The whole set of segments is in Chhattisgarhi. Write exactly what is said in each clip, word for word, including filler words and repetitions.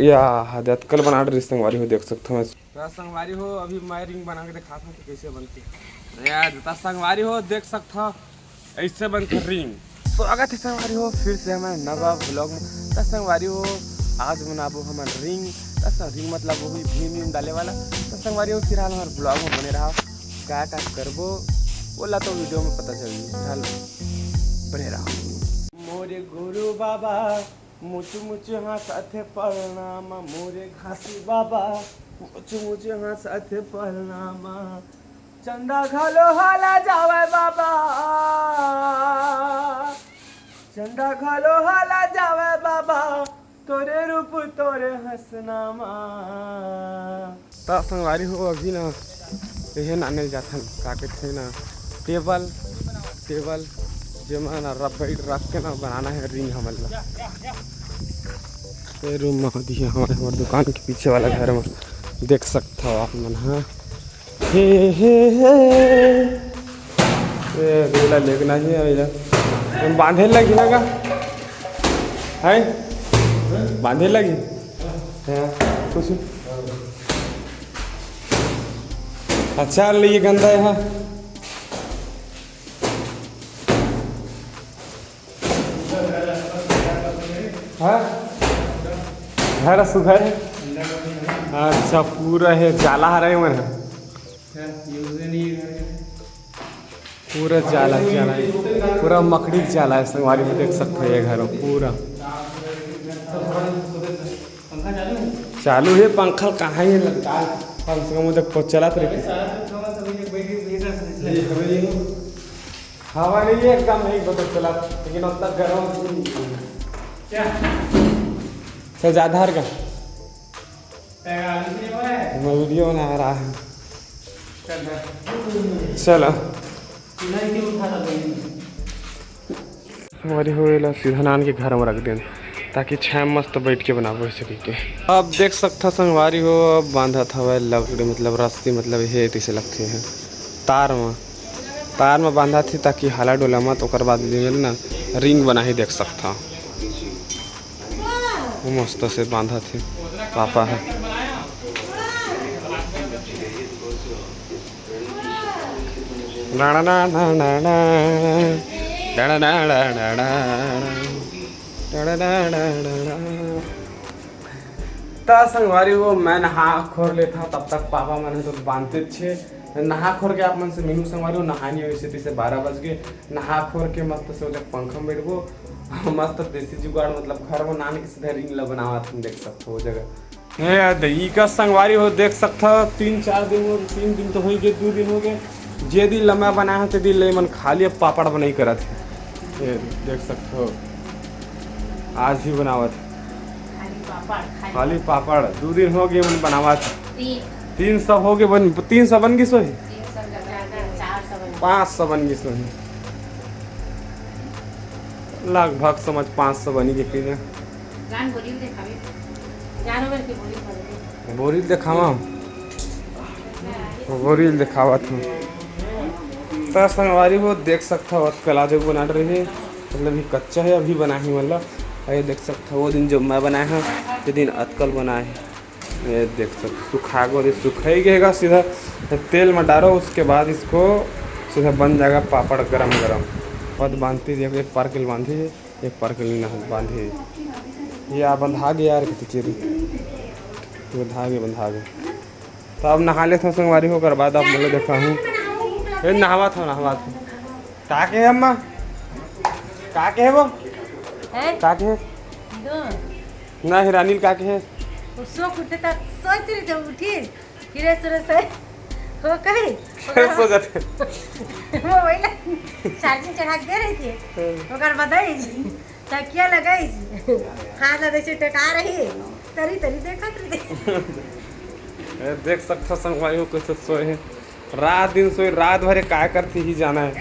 या, हाँ, अतकल बना डरिस संगवारी हो, देख सकथो मैं। त संगवारी हो, अभी मैं रिंग बना के दिखात हूँ कि कैसे बनथे। अरे यार, त संगवारी हो, देख सकथो, ऐसे बनथे रिंग। स्वागत है संगवारी हो फिर से हमारे नवा व्लॉग में। त संगवारी हो, आज बनाबो हमन रिंग। त स-, रिंग मतलब वही भीम भीम डाले वाला। त संगवारी हो, फिलहाल हमारे व्लॉग में बने रहा। का का करबो, ओला तो वीडियो में पता चलही। फिलहाल बने रहा। मोरे गुरु बाबा मुचु मुचु हाँसथे प्रणाम, मोरे घासी बाबा मुचु मुचु हाँसथे प्रणाम। चंदा घलो हाला जावय बाबा, चंदा घलो हाला जावय बाबा, तोरे रूप तोरे हँसना मा। त संगवारी हो, अभी ना यही नाने जाथन, का कथे ना, टेबल, टेबल जेमा ना रबड़ रख के ना बनाना है रिंग हमन ला। ये रूम में होती है हमारे, हमारे दुकान के पीछे वाला घर में, देख सकता हो आप मन। हाँ, हे हे हे, ये गोला लेगना ही है भैया। हम बांधे लगी ना का? है, बांधे लगी। हाँ, कुछ अच्छा ले, ये गंदा है। हाँ, हाँ, घर सुघर है। अच्छा, पूरा है, जाला हरा है मन। पूरा जाला, जाला है, पूरा मकड़ी के जाला है संगवारी में, देख सकते हो ये घर में पूरा। चालू है पंखा, कहाँ ही लगता है, कम से कम वो जब चलत रहती। हवा नहीं है, एकदम नहीं पता चला, लेकिन अब तक गर्म। क्या? सर, आधार का। मैं वीडियो बना रहा है। चलो। संगवारी हो, एला सीधा नान के घर में रख देन, ताकि छाया मस्त बैठ के बनाबो ऐसे कहिके। अब देख सकथा संगवारी हो, अब बांधत हवय लकड़ी, मतलब रस्सी, मतलब हे तैसे लगथे हे तार में, तार में बांधत हे, ताकि हाला डोला मत। ओकर बाद में ना रिंग बनाही, देख सकथा। वो मस्त से बांधत हे पापा ह। त संगवारी हो, मैं नहा खोर लेथव, तब तक पापा मन तो बांधते छे। नहा खोर के आप मन से मिलू संगवारी हो, नहानी हो इसे तीसे बारह बज के। नहा खोर के मस्त से हो जग पंखा में बैठबो, मस्त देसी जुगाड़, मतलब घर में नान के सीधा रिंग ला बनावत हन, देख सकथो वो जगह। हे यार, दे, ई का संगवारी हो, देख सकथो, तीन चार दिन हो, तीन दिन तो होई गे, दू दिन हो गे। जे दिन लम्बा बनाए हो, ते दिन ले मन खाली अब पापड़ बनाई करत हे। ये देख सकथो, आज भी बनावत हे। खाली पापड़, खाली खाली पापड़, दू दिन हो गे मन बनावत हे। तीन। तीन सौ हो गे बन, तीन सौ बन गिस होही? तीन सौ ज्यादा, चार सौ बन। पाँच सौ बन गिस होही। लगभग समझ पाँच सौ बनी गे तीन। जान बोरिल देखावे। जान ओकर के बोरिल बन गए। बोरिल देखावा। बोरिल देखावत हूँ। त संगवारी हो, देख सकथव, अतकला जो बनात रही, मतलब ये कच्चा है, अभी बनाही मतलब। ये देख सकथव, वो दिन जो मैं बनाए हूँ, ते दिन अतकल बनाए है। ये देख सकथव, सुखा गो, ये सुखाई गएगा सीधा। तेल में डालो, उसके बाद इसको सीधा बन जाएगा पापड़ गरम गरम। बहुत बांधती, देखो, एक पार के बांधी है। एक पार के लीना बांधे। ये आ बंधा गे यार, कति चेरी। बंधा गे, बंधा गे। त अब नहा लेथव संगवारी हो, ओकर बाद आप मन ला देखाहूँ। ए, नहावत हव, नहावत हव। का के हे अम्मा? का के हे वो? हैं? का के हे? दो। ना, हे रानील का के हे? वो सो के उठे त सोच रही थे, उठी। फिर ऐसे रहे से हो कही। फिर सो जाते। मोबाइल चार्जिंग चढ़ा के दे रही थी। हम्म। ओकर बताई जी, तकिया लगाई जी, हाथ लगे से टका रही, तरी तरी देखत रही। ए, देख सकथव संगवारी हो, कैसे सोए हे। रात दिन सोए, रात भर ये काय करथे ही जाना है।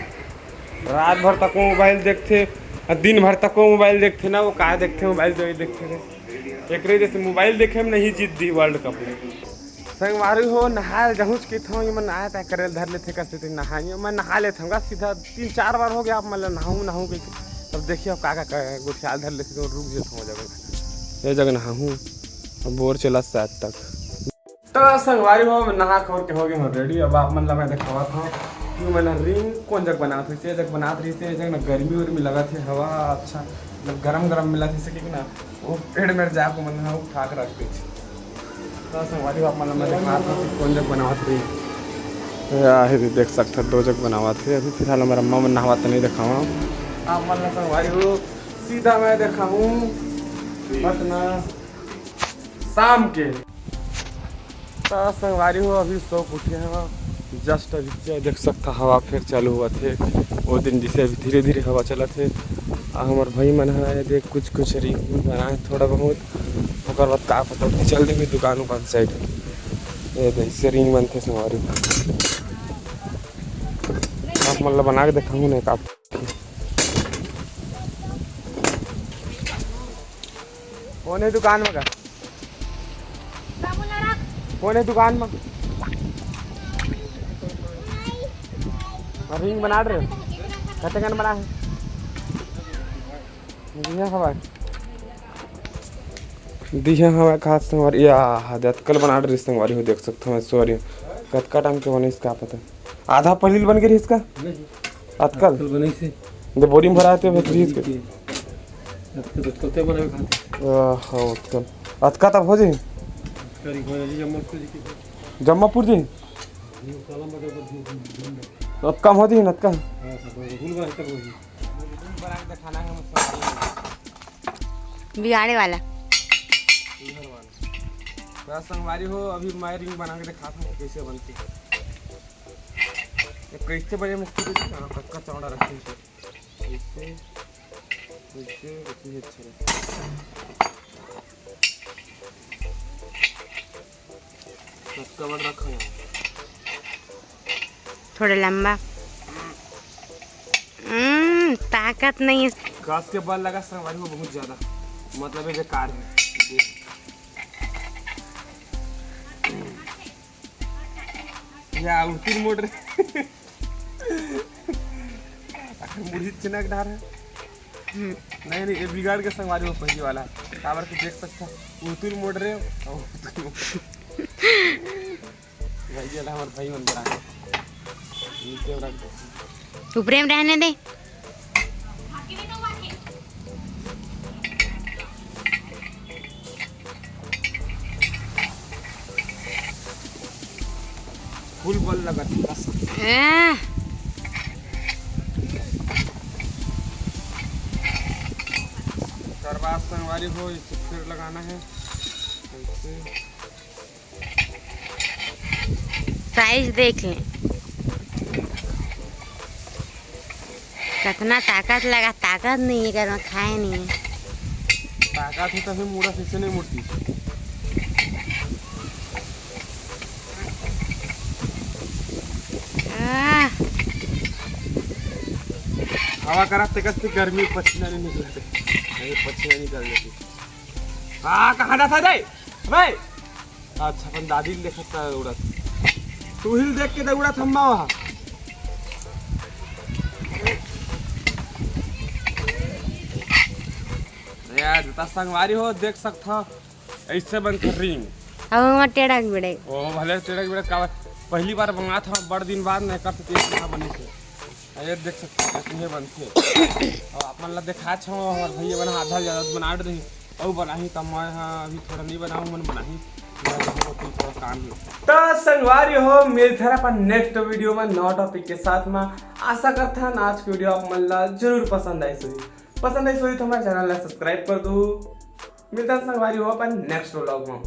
रात भर तक मोबाइल देखथे, अउ दिन भर तक मोबाइल देखथे ना, वो काय देखथे, मोबाइल तो ही देखथे रे। एकरे जैसे मोबाइल देखे में नहीं जीत दी वर्ल्ड कप में। संगवारी हो, नहाए जहूँच के थों, ये मन आए ता करे धर लेथे, कस लेथे नहाए, मैं नहा लेथंव गा सीधा, तीन चार बार हो गया, अब मतलब नहाऊँ, नहाऊँ कहिके। तब देखिए अब का, का, का गोठियाल धर लेथे, तो रुक जेथंव जगह, ये जगह नहाऊँ। बोर चलत शायद तक। त संगवारी हो, मैं नहा खोर के हो गे हंव ready। अब आप मन ला मैं देखावत हंव कि मैं ना ring कोन जग बनात हंव। ए जग बनात रहिस हे, ए जग ना गर्मी उर्मी लगत हे, हवा अच्छा, मतलब गरम गरम मिलत हे, से कि ना वो पेड़ मेड़ जाके मन ह उठा के रख देथे। त संगवारी हो, आप मन ला मैं देखात हंव कि कोन जग बनावत ring। या हे, देख सकथव, दो जग बनावत हे। अभी फिलहाल हमर अम्मा मन नहावत, त नइ देखावंव आप मन ला संगवारी हो, सीधा मैं देखाहूं बस ना शाम के। त संगवारी हो, अभी सो के उठे हंव, just अभी च-, देख सकथव, हवा फेर चालू होवत हे। वो दिन जइसे अभी धीरे धीरे हवा चलत हे। आ हमर भाई मन ह ए देख कुछ कुछ ring बनाए थोड़ा बहुत, ओकर बाद का पता कि चल देबे दुकान उकान side। ए देख, अइसे ring बनथे संगवारी। आप मन ला बना के देखाहूं ना का। कोन हे दुकान म गा? कोन हे दुकान म? अउ ring बना रहे हो? कते कन बना हे? दिया हवा, दिया हवा का संगवारी, या हा, अतकन बना रहे संगवारी हो, देख सकथव, sorry, कतका time के बनिस का पता। आधा पहिली बन गे रहिस का? नहीं। अतकल? अतकल बनइस हे। दे बोरी म भराए ते भीतरी के। अतकल, अतकल ते बनावे खातिर। आहा, अतकल। अतका तब हो जाही? करी हो जाही, जम्मापुर जी के। जम्मापुर जी? ये साला मगर बस ये घूम, घूम रहे। अब कम हो जाही ना अतका? हाँ, सब हो जाही। गुल बार तक हो जाही। गुल बना के दिखाना है हमर संगवारी। बिगाड़े वाला। इधर वाला। त संगवारी हो, अभी मैं ring बना के दिखात हंव कइसे बनथे। ये कइसे बने मुश्किल हे ना, कतका चौड़ा रखे हे। कइसे, कइसे, कइसे अच्छा रखे। कतका बड़ रखा है। थोड़ा लंबा। हम्म, ताकत नहीं है। कस के बल लगा संगवारी हो बहुत ज्यादा, मतलब ये बेकार है। या उतिर मोड़ रे। आखिर मुड़ी चिनक डार है। हम्म। नहीं, नहीं, ये बिगाड़ के संगवारी हो पहिली वाला। काबर के देख सकथव, उतिर मोड़ रे। अउ उतिर मोड़। भाई, ये ला हमर भाई मन बना के। नीचे रख दे। ऊपरे में रहने दे। फुल बल लगत हे बस। एह। ओकर बाद संगवारी हो, इसे फिर लगाना है। ऐसे। Size देख ले, कतना ताकत लगा, ताकत नहीं है, एकर में खाए नहीं है। ताकत हे तभी मुड़ा, फिर से नहीं मुड़ती। आह। हवा करा ते कस ते गर्मी पसीना नहीं निकलते, नहीं पसीना निकल जाती। हाँ, कहाँ जाता जाए भाई? अच्छा, अपन दादी ल देखत का उड़त। तू ही ल देख के दे उड़त हम्मा वहाँ। यार, त संगवारी हो, देख सकथव, ऐसे बनथे ring। अब हमर टेढ़ा के बेड़े। ओ, भले टेढ़ा के बेड़े का, पहली बार बनवात हंव, बड़ दिन बाद न एकर से टेढ़ा बनिस हे। ये देख सकथव, ऐसे ही बनथे। अउ आप मन ला देखात हंव, हमर भैया मन आधा ज्यादा बना रही, अउ बनाही त मैं ह अभी थोड़ा नहीं बनाहूं, मन बनाही। मैं तो थोड़ा काम हे। त संगवारी हो, मिलथन अपन next video में नवा topic के साथ में। आशा करथन आज के video आप मन ला जरूर पसंद आइस होही। पसंद आइस होही त हमर channel ला subscribe कर दो। मिलथन संगवारी हो अपन next vlog में।